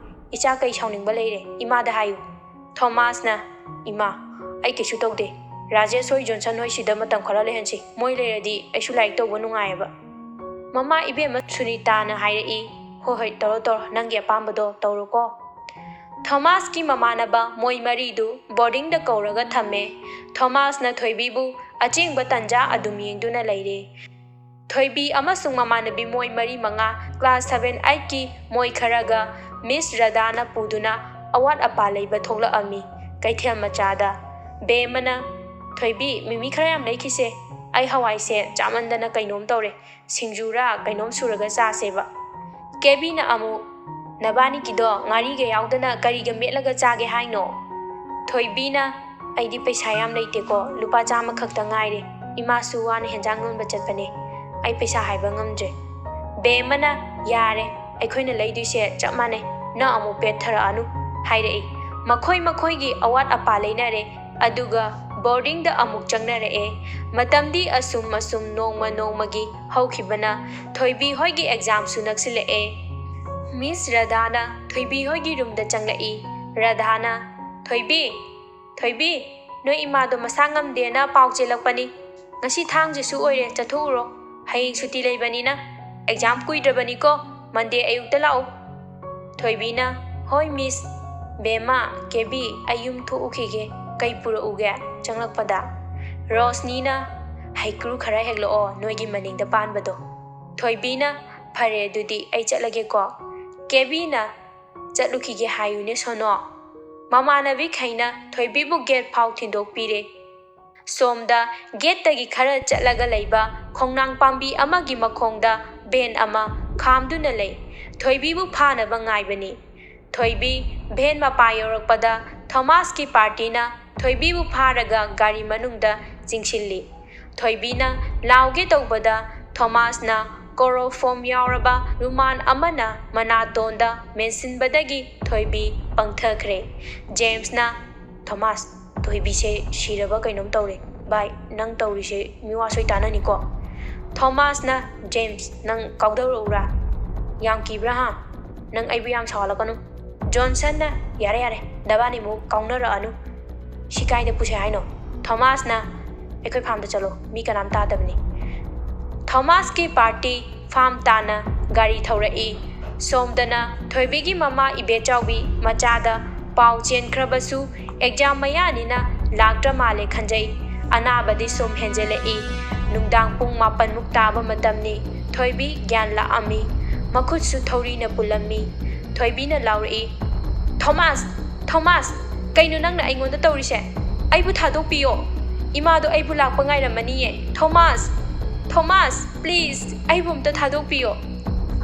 ꯏꯆꯥ ꯀꯩ ꯁꯥꯎꯅꯤꯡꯕ ꯂꯩꯔꯦ? ꯏꯃꯥꯗ ꯍꯥꯏꯌꯨ"꯫ ꯊꯣꯃꯥꯁꯅ "ꯏꯃꯥ, ꯑꯩ ꯀꯩꯁꯨ ꯇꯧꯗꯦ꯫ ꯔꯥꯖꯦꯁ ꯍꯣꯏ, ꯖꯣꯟꯁꯟ ꯍꯣꯏ ꯁꯤꯗ ꯃꯇꯝ ꯈꯔ ꯂꯩꯍꯟꯁꯤ꯫ ꯃꯣꯏ ꯂꯩꯔꯗꯤ ꯑꯩꯁꯨ ꯂꯥꯏꯔꯤꯛ ꯇꯧꯕ ꯅꯨꯡꯉꯥꯏꯌꯦꯕ"꯫ "ꯃꯃꯥ, ꯏꯕꯦꯝꯃ ꯁꯨꯅꯤꯇꯥꯅ ꯍꯥꯏꯔꯛꯏ"꯫ "ꯍꯣꯏ, ꯍꯣꯏ, ꯇꯧꯔꯣ, ꯇꯧꯔꯣ, ꯅꯪꯒꯤ ꯑꯄꯥꯝꯕꯗꯣ ꯇꯧꯔꯣꯀꯣ"꯫ ꯊꯣꯃꯥꯁꯀꯤ ꯃꯃꯥꯟꯅꯕ ꯃꯣꯏ ꯃꯔꯤꯗꯨ ꯕꯣꯔꯗꯤꯡꯗ ꯀꯧꯔꯒ ꯊꯝꯃꯦ꯫ ꯊꯣꯃꯥꯁꯅ ꯊꯣꯏꯕꯤꯕꯨ ꯑꯆꯦꯡꯕ ꯇꯟꯖꯥ ꯑꯗꯨꯝ ꯌꯦꯡꯗꯨꯅ ꯂꯩꯔꯦ꯫ ꯊꯣꯏꯕꯤ ꯑꯃꯁꯨꯡ ꯃꯃꯥꯟꯅꯕꯤ ꯃꯣꯏ ꯃꯔꯤ ꯃꯉꯥ ꯀ꯭ꯂꯥꯁ ꯁꯚꯦꯟ ꯑꯩꯠꯀꯤ ꯃꯣꯏ ꯈꯔꯒ ꯃꯤꯁ ꯔꯗꯥꯅ ꯄꯨꯗꯨꯅ ꯑꯋꯥꯠ ꯑꯄꯥ ꯂꯩꯕ ꯊꯣꯛꯂꯛꯑꯝꯃꯤ ꯀꯩꯊꯦꯜ ꯃꯆꯥꯗ꯫ ꯕꯦꯝꯃꯅ "ꯊꯣꯏꯕꯤ, ꯃꯤꯃꯤ ꯈꯔ ꯌꯥꯝ ꯂꯩꯈꯤꯁꯦ꯫ ꯑꯩ ꯍꯋꯥꯏꯁꯦ ꯆꯥꯃꯟꯗꯅ ꯀꯩꯅꯣꯝ ꯇꯧꯔꯦ꯫ ꯁꯤꯡꯖꯨꯔꯥ ꯀꯩꯅꯣꯝ ꯁꯨꯔꯒ ꯆꯥꯁꯦꯕ"꯫ ꯀꯦꯕꯤꯅ ꯑꯃꯨꯛ "ꯅꯕꯥꯅꯤꯒꯤꯗꯣ ꯉꯥꯔꯤꯒ ꯌꯥꯎꯗꯅ ꯀꯔꯤꯒ ꯃꯦꯠꯂꯒ ꯆꯥꯒꯦ ꯍꯥꯏꯅꯣ?" ꯊꯣꯏꯕꯤꯅ, "ꯑꯩꯗꯤ ꯄꯩꯁꯥ ꯌꯥꯝ ꯂꯩꯇꯦꯀꯣ, ꯂꯨꯄꯥ ꯆꯥꯝꯃ ꯈꯛꯇ ꯉꯥꯏꯔꯦ꯫ ꯏꯃꯥꯁꯨ ꯋꯥꯅ ꯍꯦꯟꯖꯥꯡ ꯌꯣꯟꯕ ꯆꯠꯄꯅꯦ꯫ ꯑꯩ ꯄꯩꯁꯥ ꯍꯥꯏꯕ ꯉꯝꯗ꯭ꯔꯦ꯫" ꯕꯦꯝꯃꯅ, "ꯌꯥꯔꯦ, ꯑꯩꯈꯣꯏꯅ ꯂꯩꯗꯣꯏꯁꯦ ꯆꯞ ꯃꯥꯟꯅꯩ, ꯅꯪ ꯑꯃꯨꯛ ꯄꯦꯠꯊꯔꯛꯑꯅꯨ" ꯍꯥꯏꯔꯛꯏ꯫ ꯃꯈꯣꯏ ꯃꯈꯣꯏꯒꯤ ꯑꯋꯥꯠ ꯑꯄꯥ ꯂꯩꯅꯔꯦ, ꯑꯗꯨꯒ ꯕꯣꯔꯗꯤꯡꯗ ꯑꯃꯨꯛ ꯆꯪꯅꯔꯛꯑꯦ꯫ ꯃꯇꯝꯗꯤ ꯑꯁꯨꯝ ꯑꯁꯨꯝ ꯅꯣꯡꯃ ꯅꯣꯡꯃꯒꯤ ꯍꯧꯈꯤꯕꯅ ꯊꯣꯏꯕꯤ ꯍꯣꯏꯒꯤ ꯑꯦꯛꯖꯥꯝꯁꯨ ꯅꯛꯁꯤꯜꯂꯛꯑꯦ꯫ ꯃꯤꯁ ꯔꯥꯙꯥꯅ ꯊꯣꯏꯕꯤ ꯍꯣꯏꯒꯤ ꯔꯨꯝꯗ ꯆꯪꯂꯛꯏ꯫ ꯔꯥꯙꯥꯅ, "ꯊꯣꯏꯕꯤ, ꯊꯣꯏꯕꯤ, ꯅꯣꯏ ꯏꯃꯥꯗꯣ ꯃꯁꯥ ꯉꯝꯗꯦꯅ ꯄꯥꯎ ꯆꯦꯜꯂꯛꯄꯅꯤ꯫ ꯉꯁꯤ ꯊꯥꯡꯖꯁꯨ ꯑꯣꯏꯔꯦ, ꯆꯠꯊꯣꯛꯎꯔꯣ꯫ ꯍꯌꯦꯡ ꯁꯨꯇꯤ ꯂꯩꯕꯅꯤꯅ꯫ ꯑꯦꯛꯖꯥꯝ ꯀꯨꯏꯗ꯭ꯔꯕꯅꯤꯀꯣ, ꯃꯟꯗꯦ ꯑꯌꯨꯛꯇ ꯂꯥꯛꯎ꯫" ꯊꯣꯏꯕꯤꯅ, "ꯍꯣꯏ ꯃꯤꯁ꯫ ꯕꯦꯝꯃ, ꯀꯦꯕꯤ, ꯑꯩ ꯌꯨꯝ ꯊꯣꯛꯎꯈꯤꯒꯦ, ꯀꯩ ꯄꯨꯔꯛꯎꯒꯦ?" ꯆꯪꯂꯛꯄꯗ ꯔꯣꯁꯅꯤꯅ, "ꯍꯩꯀ꯭ꯔꯨ ꯈꯔ ꯍꯦꯛꯂꯛꯑꯣ, ꯅꯣꯏꯒꯤ ꯃꯅꯤꯡꯗ ꯄꯥꯟꯕꯗꯣ꯫" ꯊꯣꯏꯕꯤꯅ, "ꯐꯔꯦ, ꯑꯗꯨꯗꯤ ꯑꯩ ꯆꯠꯂꯒꯦꯀꯣ꯫" ꯀꯦꯕꯤꯅ, "ꯆꯠꯂꯨꯈꯤꯒꯦ ꯍꯥꯏꯌꯨꯅꯦ ꯁꯣꯅꯣ꯫" ꯃꯃꯥꯟꯅꯕꯤꯈꯩꯅ ꯊꯣꯏꯕꯤꯕꯨ ꯒꯦꯠ ꯐꯥꯎ ꯊꯤꯟꯗꯣꯛꯄꯤꯔꯦ꯫ ꯁꯣꯝꯗ ꯒꯦꯠꯇꯒꯤ ꯈꯔ ꯆꯠꯂꯒ ꯂꯩꯕ ꯈꯣꯡꯅꯥꯡ ꯄꯥꯝꯕꯤ ꯑꯃꯒꯤ ꯃꯈꯣꯡꯗ ꯚꯦꯟ ꯑꯃ ꯈꯥꯝꯗꯨꯅ ꯂꯩ꯫ ꯊꯣꯏꯕꯤꯕꯨ ꯐꯥꯅꯕ ꯉꯥꯏꯕꯅꯤ꯫ ꯊꯣꯏꯕꯤ ꯚꯦꯟ ꯃꯄꯥ ꯌꯧꯔꯛꯄꯗ ꯊꯣꯃꯥꯁꯀꯤ ꯄꯥꯔꯇꯤꯅ ꯊꯣꯏꯕꯤꯕꯨ ꯐꯥꯔꯒ ꯒꯥꯔꯤ ꯃꯅꯨꯡꯗ ꯆꯤꯡꯁꯤꯜꯂꯤ꯫ ꯊꯣꯏꯕꯤꯅ ꯂꯥꯎꯒꯦ ꯇꯧꯕꯗ ꯊꯣꯃꯥꯁꯅ ꯀꯣꯔꯣꯐꯣꯝ ꯌꯥꯎꯔꯕ ꯔꯨꯃꯥꯟ ꯑꯃꯅ ꯃꯅꯥꯇꯣꯟꯗ ꯃꯦꯟꯁꯤꯟꯕꯗꯒꯤ ꯊꯣꯏꯕꯤ ꯄꯪꯊꯈ꯭ꯔꯦ꯫ ꯖꯦꯝꯁꯅ, "ꯊꯣꯃꯥꯁ, ꯊꯣꯏꯕꯤꯁꯦ ꯁꯤꯔꯕ ꯀꯩꯅꯣꯝ ꯇꯧꯔꯦ꯫ ꯚꯥꯏ, ꯅꯪ ꯇꯧꯔꯤꯁꯦ ꯃꯤꯋꯥ ꯁꯣꯏ ꯇꯥꯅꯅꯤꯀꯣ꯫" ꯊꯣꯃꯥꯁꯅ, "ꯖꯦꯝꯁ, ꯅꯪ ꯀꯥꯎꯗꯧꯔꯛꯎꯔꯥ? ꯌꯥꯝ ꯀꯤꯕ꯭ꯔꯥ ꯍꯥ? ꯅꯪ ꯑꯩꯕꯨ ꯌꯥꯝ ꯁꯥꯎꯍꯜꯂꯛꯀꯅꯨ꯫" ꯖꯣꯟꯁꯟꯅ, "ꯌꯥꯔꯦ, ꯌꯥꯔꯦ, ꯅꯕꯥꯅꯤꯃꯨꯛ ꯀꯥꯎꯅꯔꯛꯑꯅꯨ꯫ ꯁꯤ ꯀꯥꯏꯗ ꯄꯨꯁꯦ ꯍꯥꯏꯅꯣ?" ꯊꯣꯃꯥꯁꯅ, "ꯑꯩꯈꯣꯏ ꯐꯥꯝꯗ ꯆꯠꯂꯣ, ꯃꯤ ꯀꯅꯥꯝ ꯇꯥꯗꯕꯅꯤ꯫" ꯊꯣꯃꯥꯁꯀꯤ ꯄꯥꯔꯇꯤ ꯐꯥꯝ ꯇꯥꯟꯅ ꯒꯥꯔꯤ ꯊꯧꯔꯛꯏ꯫ ꯁꯣꯝꯗꯅ ꯊꯣꯏꯕꯤꯒꯤ ꯃꯃꯥ ꯏꯕꯦꯆꯥꯎꯕꯤ ꯃꯆꯥꯗ ꯄꯥꯎ ꯆꯦꯟꯈ꯭ꯔꯕꯁꯨ ꯑꯦꯛꯖꯥꯝ ꯃꯌꯥꯅꯤꯅ ꯂꯥꯛꯇ꯭ꯔ ꯃꯥꯜꯂꯦ ꯈꯟꯖꯩ꯫ ꯑꯅꯥꯕꯗꯤ ꯁꯨꯝ ꯍꯦꯟꯖꯜꯂꯛꯏ꯫ ꯅꯨꯡꯗꯥꯡ ꯄꯨꯡ ꯃꯥꯄꯟꯃꯨꯛ ꯇꯥꯕ ꯃꯇꯝꯅꯤ꯫ ꯊꯣꯏꯕꯤ ꯒ꯭ꯌꯥꯟ ꯂꯥꯛꯑꯝꯃꯤ꯫ ꯃꯈꯨꯠꯁꯨ ꯊꯧꯔꯤꯅ ꯄꯨꯜꯂꯝꯃꯤ꯫ ꯊꯣꯏꯕꯤꯅ ꯂꯥꯎꯔꯛꯏ, "ꯊꯣꯃꯥꯁ! ꯊꯣꯃꯥꯁ! ꯀꯩꯅꯣ ꯅꯪꯅ ꯑꯩꯉꯣꯟꯗ ꯇꯧꯔꯤꯁꯦ? ꯑꯩꯕꯨ ꯊꯥꯗꯣꯛꯄꯤꯌꯣ꯫ ꯏꯃꯥꯗꯣ ꯑꯩꯕꯨ ꯂꯥꯛꯄ ꯉꯥꯏꯔꯝꯃꯅꯤꯌꯦ꯫ ꯊꯣꯃꯥꯁ! ꯊꯣꯃꯥꯁ! Please, ꯑꯩꯕꯨ ꯑꯝꯇ ꯊꯥꯗꯣꯛꯄꯤꯌꯣ꯫"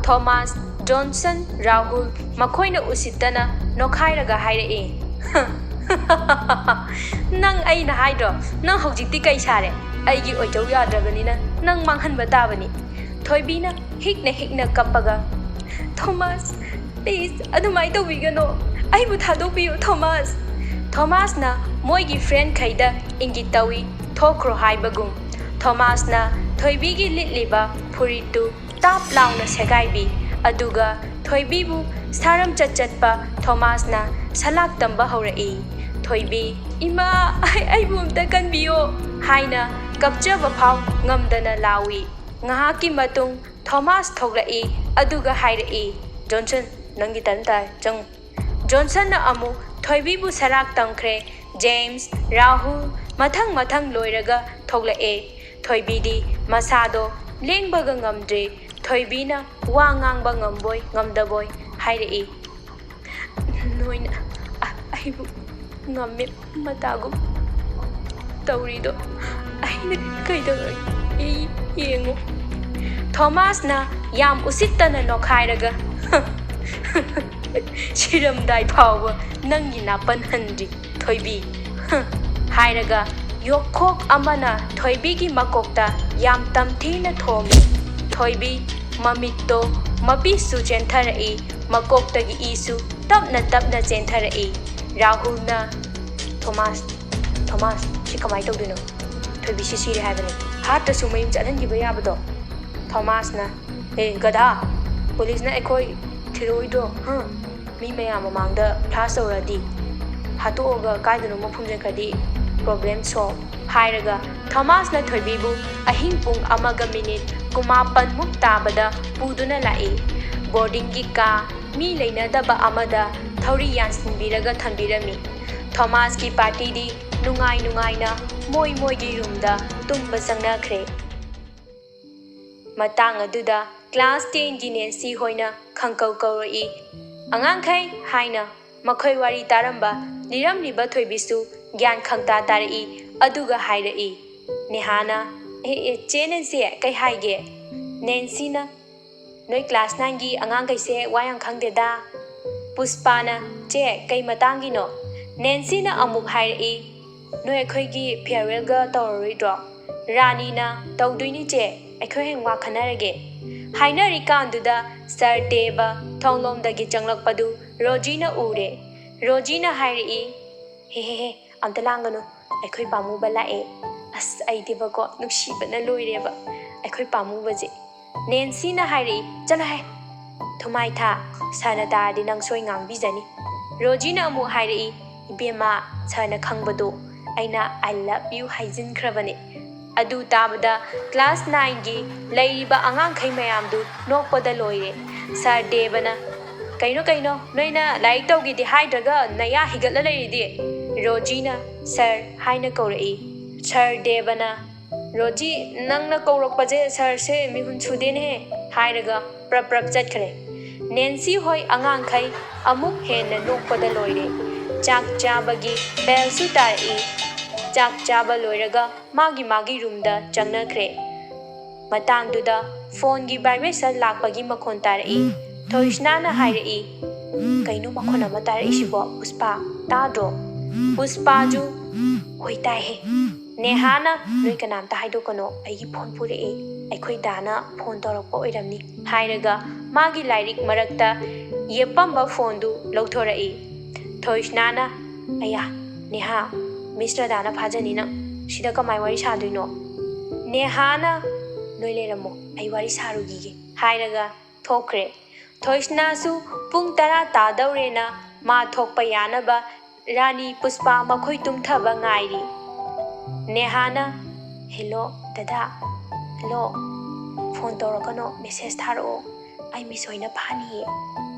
ꯊꯣꯃꯥꯁ ꯖꯣꯟꯁꯟ, ꯔꯥꯍꯨꯜ ꯃꯈꯣꯏꯅ ꯎꯁꯤꯠꯇꯅ ꯅꯣꯛꯈꯥꯏꯔꯒ ꯍꯥꯏꯔꯛꯏ, "ꯅꯪ ꯑꯩꯅ ꯍꯥꯏꯗ꯭ꯔꯣ? ꯅꯪ ꯍꯧꯖꯤꯛꯇꯤ ꯀꯩ ꯁꯥꯔꯦ? ꯑꯩꯒꯤ ꯑꯣꯏꯖꯧ ꯌꯥꯗ꯭ꯔꯕꯅꯤꯅ ꯅꯪ ꯃꯥꯡꯍꯟꯕ ꯇꯥꯕꯅꯤ꯫" ꯊꯣꯏꯕꯤꯅ ꯍꯤꯛꯅ ꯍꯤꯛꯅ ꯀꯞꯄꯒ, "ꯊꯣꯃꯥꯁ, please, ꯑꯗꯨꯃꯥꯏꯅ ꯇꯧꯕꯤꯒꯅꯣ꯫ ꯑꯩꯕꯨ ꯊꯥꯗꯣꯛꯄꯤꯌꯨ, ꯊꯣꯃꯥꯁ꯫" ꯊꯣꯃꯥꯁꯅ ꯃꯣꯏꯒꯤ friendꯈꯩꯗ ꯏꯪꯒꯤꯠ ꯇꯧꯏ, ꯊꯣꯛꯈ꯭ꯔꯣ ꯍꯥꯏꯕꯒꯨꯝ꯫ ꯊꯣꯃꯥꯁꯅ ꯊꯣꯏꯕꯤꯒꯤ ꯂꯤꯠꯂꯤꯕ ꯐꯨꯔꯤꯠꯇꯨ ꯇꯥꯞ ꯂꯥꯎꯅ ꯁꯦꯒꯥꯏꯕꯤ꯫ ꯑꯗꯨꯒ ꯊꯣꯏꯕꯤꯕꯨ ꯁꯥꯔꯝꯆꯠ ꯆꯠꯄ ꯊꯣꯃꯥꯁꯅ ꯁꯂꯥꯛ ꯇꯝꯕ ꯍꯧꯔꯛꯏ꯫ ꯊꯣꯏꯕꯤ, "ꯏꯃꯥ, ꯑꯩ, ꯑꯩꯕꯨ ꯑꯝꯇ ꯀꯟꯕꯤꯌꯣ" ꯍꯥꯏꯅ ꯀꯞꯆꯕ ꯐꯥꯎ ꯉꯝꯗꯅ ꯂꯥꯎꯏ꯫ ꯉꯥꯏꯍꯥꯛꯀꯤ ꯃꯇꯨꯡ ꯊꯣꯃꯥꯁ ꯊꯣꯛꯂꯛꯏ꯫ ꯑꯗꯨꯒ ꯍꯥꯏꯔꯛꯏ, "ꯖꯣꯟꯁꯟ, ꯅꯪꯒꯤ turn ꯇꯥꯏ, ꯆꯪꯉꯨ꯫" ꯖꯣꯟꯁꯟꯅ ꯑꯃꯨꯛ ꯊꯣꯏꯕꯤꯕꯨ ꯁꯔꯥꯛ ꯇꯝꯈ꯭ꯔꯦ꯫ ꯖꯦꯝꯁ, ꯔꯥꯍꯨꯜ ꯃꯊꯪ ꯃꯊꯪ ꯂꯣꯏꯔꯒ ꯊꯣꯛꯂꯛꯑꯦ꯫ ꯊꯣꯏꯕꯤꯗꯤ ꯃꯁꯥꯗꯣ ꯂꯦꯡꯕꯒ ꯉꯝꯗ꯭ꯔꯦ꯫ ꯊꯣꯏꯕꯤꯅ ꯋꯥ ꯉꯥꯡꯕ ꯉꯝꯕꯣꯏ ꯉꯝꯗꯕꯣꯏ ꯍꯥꯏꯔꯛꯏ, "ꯅꯣꯏꯅ ꯑ-, ꯑꯩꯕꯨ ꯉꯝꯃꯦ ꯃꯇꯥꯒꯨꯝ ꯇꯧꯔꯤꯗꯣ ꯑꯩꯅ ꯀꯩꯗꯧꯔꯒꯦ? ꯑꯩ ꯌꯦꯡꯉꯨ꯫" ꯊꯣꯃꯥꯁꯅ ꯌꯥꯝ ꯎꯁꯤꯠꯇꯅ ꯅꯣꯛꯈꯥꯏꯔꯒ, "ꯁꯤꯔꯝꯗꯥꯏ ꯐꯥꯎꯕ ꯅꯪꯒꯤ ꯅꯥꯄꯟ ꯍꯟꯗ꯭ꯔꯤ, ꯊꯣꯏꯕꯤ꯫" ꯍꯥꯏꯔꯒ ꯌꯣꯛꯈꯣꯛ ꯑꯃꯅ ꯊꯣꯏꯕꯤꯒꯤ ꯃꯀꯣꯛꯇ ꯌꯥꯝ ꯇꯝꯊꯤꯅ ꯊꯣꯝꯃꯤ꯫ ꯊꯣꯏꯕꯤ ꯃꯃꯤꯠꯇꯣ ꯃꯄꯤꯁꯨ ꯆꯦꯟꯊꯔꯛꯏ, ꯃꯀꯣꯛꯇꯒꯤ ꯏꯁꯨ ꯇꯞꯅ ꯇꯞꯅ ꯆꯦꯟꯊꯔꯛꯏ꯫ ꯔꯥꯍꯨꯜꯅ, "ꯊꯣꯃꯥꯁ, ꯊꯣꯃꯥꯁ, ꯁꯤ ꯀꯃꯥꯏꯅ ꯇꯧꯗꯣꯏꯅꯣ? ꯊꯣꯏꯕꯤꯁꯤ ꯁꯤꯔꯦ ꯍꯥꯏꯕꯅꯤ꯫ ꯍꯥꯠꯇ꯭ꯔꯁꯨ ꯃꯌꯨꯝ ꯆꯠꯍꯟꯈꯤꯕ ꯌꯥꯕꯗꯣ꯫" ꯊꯣꯃꯥꯁꯅ, "ꯑꯦ ꯒꯙꯥ, ꯄꯨꯂꯤꯁꯅ ꯑꯩꯈꯣꯏ ꯊꯤꯔꯣꯏꯗ꯭ꯔꯣ? ꯍꯥ? ꯃꯤ ꯃꯌꯥꯝ ꯃꯃꯥꯡꯗ flash ꯇꯧꯔꯗꯤ? ꯍꯥꯠꯇꯣꯛꯑꯒ ꯀꯥꯏꯗꯅꯣꯃ ꯐꯨꯝꯖꯤꯟꯈ꯭ꯔꯗꯤ problem solve" ꯍꯥꯏꯔꯒ ꯊꯣꯃꯥꯁꯅ ꯊꯣꯏꯕꯤꯕꯨ ꯑꯍꯤꯡ ꯄꯨꯡ ꯑꯃꯒ minute ꯀꯨꯟꯃꯥꯄꯟꯃꯨꯛ ꯇꯥꯕꯗ ꯄꯨꯗꯨꯅ ꯂꯥꯛꯏ꯫ Boardingꯒꯤ ꯀꯥ ꯃꯤ ꯂꯩꯅꯗꯕ ꯑꯃꯗ ꯊꯧꯔꯤ ꯌꯥꯟꯁꯤꯟꯕꯤꯔꯒ ꯊꯝꯕꯤꯔꯝꯃꯤ꯫ ꯊꯣꯃꯥꯁꯀꯤ partyꯗꯤ ꯅꯨꯡꯉꯥꯏ ꯅꯨꯡꯉꯥꯏꯅ ꯃꯣꯏ ꯃꯣꯏꯒꯤ roomꯗ ꯇꯨꯝꯕ ꯆꯪꯅꯈ꯭ꯔꯦ꯫ ꯃꯇꯥꯡ ꯑꯗꯨꯗ class tenꯒꯤ ꯅꯦꯟꯁꯤ ꯍꯣꯏꯅ ꯈꯪꯀꯧ ꯀꯧꯔꯛꯏ꯫ "ꯑꯉꯥꯡꯈꯩ" ꯍꯥꯏꯅ ꯃꯈꯣꯏ ꯋꯥꯔꯤ ꯇꯥꯔꯝꯕ ꯂꯤꯔꯝꯂꯤꯕ ꯊꯣꯏꯕꯤꯁꯨ ꯒ꯭ꯌꯥꯟ ꯈꯪꯇꯥ ꯇꯥꯔꯛꯏ꯫ ꯑꯗꯨꯒ ꯍꯥꯏꯔꯛꯏ꯫ ꯅꯦꯍꯥꯅ, "ꯑꯦ, ꯑꯦ, ꯆꯦ ꯅꯦꯟꯁꯤ, ꯀꯩ ꯍꯥꯏꯒꯦ?" ꯅꯦꯟꯁꯤꯅ, ꯅꯣꯏ class nineꯒꯤ ꯑꯉꯥꯡꯈꯩꯁꯦ ꯋꯥ ꯌꯥꯝ ꯈꯪꯗꯦꯗ꯫ ꯄꯨꯁꯄꯥꯅ, "ꯆꯦ, ꯀꯩ ꯃꯇꯥꯡꯒꯤꯅꯣ?" ꯅꯦꯟꯁꯤꯅ ꯑꯃꯨꯛ ꯍꯥꯏꯔꯛꯏ, "ꯅꯣꯏ ꯑꯩꯈꯣꯏꯒꯤ farewellꯒ ꯇꯧꯔꯔꯣꯏꯗ꯭ꯔꯣ?" ꯔꯥꯅꯤꯅ, "ꯇꯧꯗꯣꯏꯅꯤ ꯆꯦ, ꯑꯩꯈꯣꯏ ꯍꯌꯦꯡ ꯋꯥ ꯈꯟꯅꯔꯒꯦ"꯫ ꯍꯥꯏꯅꯔꯤꯀꯥꯟꯗꯨꯗ ꯁꯔ ꯗꯦꯕ ꯊꯣꯡꯂꯣꯝꯗꯒꯤ ꯆꯪꯂꯛꯄꯗꯨ ꯔꯣꯖꯤꯅ ꯎꯔꯦ꯫ ꯔꯣꯖꯤꯅ ꯍꯥꯏꯔꯛꯏ, "ꯍꯦ ꯍꯦ ꯍꯦ, ꯑꯝꯇ ꯂꯥꯡꯒꯅꯨ, ꯑꯩꯈꯣꯏ ꯄꯥꯝꯃꯨꯕ ꯂꯥꯛꯑꯦ꯫ ꯑꯁ, ꯑꯩꯗꯤꯕꯀꯣ ꯅꯨꯡꯁꯤꯕꯅ ꯂꯣꯏꯔꯦꯕ ꯑꯩꯈꯣꯏ ꯄꯥꯝꯃꯨꯕꯁꯦ"꯫ ꯅꯦꯟꯁꯤꯅ ꯍꯥꯏꯔꯛꯏ, "ꯆꯠꯂꯣꯍꯦ, ꯊꯨꯃꯥꯏꯊꯥ, ꯁꯥꯔꯅ ꯇꯥꯔꯗꯤ ꯅꯪ ꯁꯣꯏ ꯉꯥꯡꯕꯤꯖꯅꯤ"꯫ ꯔꯣꯖꯤꯅ ꯑꯃꯨꯛ ꯍꯥꯏꯔꯛꯏ, "ꯏꯕꯦꯝꯃ, ꯁꯥꯔꯅ ꯈꯪꯕꯗꯣ ꯑꯩꯅ I love you ꯍꯥꯏꯖꯤꯟꯈ꯭ꯔꯕꯅꯦ"꯫ ꯑꯗꯨ ꯇꯥꯕꯗ class nineꯒꯤ ꯂꯩꯔꯤꯕ ꯑꯉꯥꯡꯈꯩ ꯃꯌꯥꯝꯗꯨ ꯅꯣꯛꯄꯗ ꯂꯣꯏꯔꯦ꯫ ꯁꯥꯔ ꯗꯦꯕꯅ, "ꯀꯩꯅꯣ ꯀꯩꯅꯣ, ꯅꯣꯏꯅ ꯂꯥꯏꯔꯤꯛ ꯇꯧꯒꯦꯗꯤ ꯍꯥꯏꯗ꯭ꯔꯒ ꯅꯌꯥ ꯍꯤꯒꯠꯂ ꯂꯩꯔꯤꯗꯤ?" ꯔꯣꯖꯤꯅ "ꯁꯥꯔ" ꯍꯥꯏꯅ ꯀꯧꯔꯛꯏ꯫ ꯁꯥꯔ ꯗꯦꯕꯅ, "ꯔꯣꯖꯤ, ꯅꯪꯅ ꯀꯧꯔꯛꯄꯁꯦ ꯁꯥꯔꯁꯦ ꯃꯤꯍꯨꯟ ꯁꯨꯗꯦꯅꯦꯍꯦ" ꯍꯥꯏꯔꯒ ꯄ꯭ꯔꯞ ꯄ꯭ꯔꯞ ꯆꯠꯈ꯭ꯔꯦ꯫ ꯅꯦꯟꯁꯤ ꯍꯣꯏ ꯑꯉꯥꯡꯈꯩ ꯑꯃꯨꯛ ꯍꯦꯟꯅ ꯅꯣꯛꯄꯗ ꯂꯣꯏꯔꯦ꯫ ꯆꯥꯛ ꯆꯥꯕꯒꯤ bellꯁꯨ ꯇꯥꯔꯛꯏ꯫ ꯆꯥꯛ ꯆꯥꯕ ꯂꯣꯏꯔꯒ ꯃꯥꯒꯤ ꯃꯥꯒꯤ roomꯗ ꯆꯪꯅꯈ꯭ꯔꯦ꯫ ꯃꯇꯥꯡꯗꯨꯗ phoneꯒꯤ vibration ꯂꯥꯛꯄꯒꯤ ꯃꯈꯣꯟ ꯇꯥꯔꯛꯏ꯫ ꯊꯣꯏꯁꯅꯥꯅ ꯍꯥꯏꯔꯛꯏ, "ꯀꯩꯅꯣ ꯃꯈꯣꯟ ꯑꯃ ꯇꯥꯔꯛꯏꯁꯤꯕꯣ, ꯄꯨꯁꯄꯥ? ꯇꯥꯗ꯭ꯔꯣ?" ꯄꯨꯁꯄꯥꯁꯨ, "ꯍꯣꯏ ꯇꯥꯏꯍꯦ꯫ ꯅꯦꯍꯥꯅ ꯅꯣꯏ ꯀꯅꯥꯝꯇ ꯍꯥꯏꯗꯣꯛꯀꯅꯣ, ꯑꯩꯒꯤ phone ꯄꯨꯔꯛꯑꯦ, ꯑꯩꯈꯣꯏ ꯗꯥꯅ phone ꯇꯧꯔꯛꯄ ꯑꯣꯏꯔꯝꯅꯤ" ꯍꯥꯏꯔꯒ ꯃꯥꯒꯤ ꯂꯥꯏꯔꯤꯛ ꯃꯔꯛꯇ ꯌꯦꯞꯄꯝꯕ phoneꯗꯨ ꯂꯧꯊꯣꯔꯛꯏ꯫ ꯊꯣꯏꯁꯅꯥꯅ, "ꯑꯌꯥ, ꯅꯦꯍꯥ, Miss ꯔꯗꯥꯅ ꯐꯥꯖꯅꯤ ꯅꯪ꯫ ꯁꯤꯗ ꯀꯃꯥꯏ ꯋꯥꯔꯤ ꯁꯥꯗꯣꯏꯅꯣ?" ꯅꯦꯍꯥꯅ, "ꯅꯣꯏ ꯂꯩꯔꯝꯃꯣ, ꯑꯩ ꯋꯥꯔꯤ ꯁꯥꯔꯨꯈꯤꯒꯦ" ꯍꯥꯏꯔꯒ ꯊꯣꯛꯈ꯭ꯔꯦ꯫ ꯊꯣꯏꯁꯅꯥꯁꯨ ꯄꯨꯡ ꯇꯔꯥ ꯇꯥꯗꯧꯔꯦꯅ ꯃꯥ ꯊꯣꯛꯄ ꯌꯥꯅꯕ ꯔꯥꯅꯤ, ꯄꯨꯁꯄꯥ ꯃꯈꯣꯏ ꯇꯨꯝꯊꯕ ꯉꯥꯏꯔꯤ꯫ ꯅꯦꯍꯥꯅ, "Hello ꯗꯗꯥ, hello, phone ꯇꯧꯔꯛꯀꯅꯣ, message ꯊꯥꯔꯛꯑꯣ, ꯑꯩ Miss ꯍꯣꯏꯅ ꯐꯥꯅꯤꯌꯦ"꯫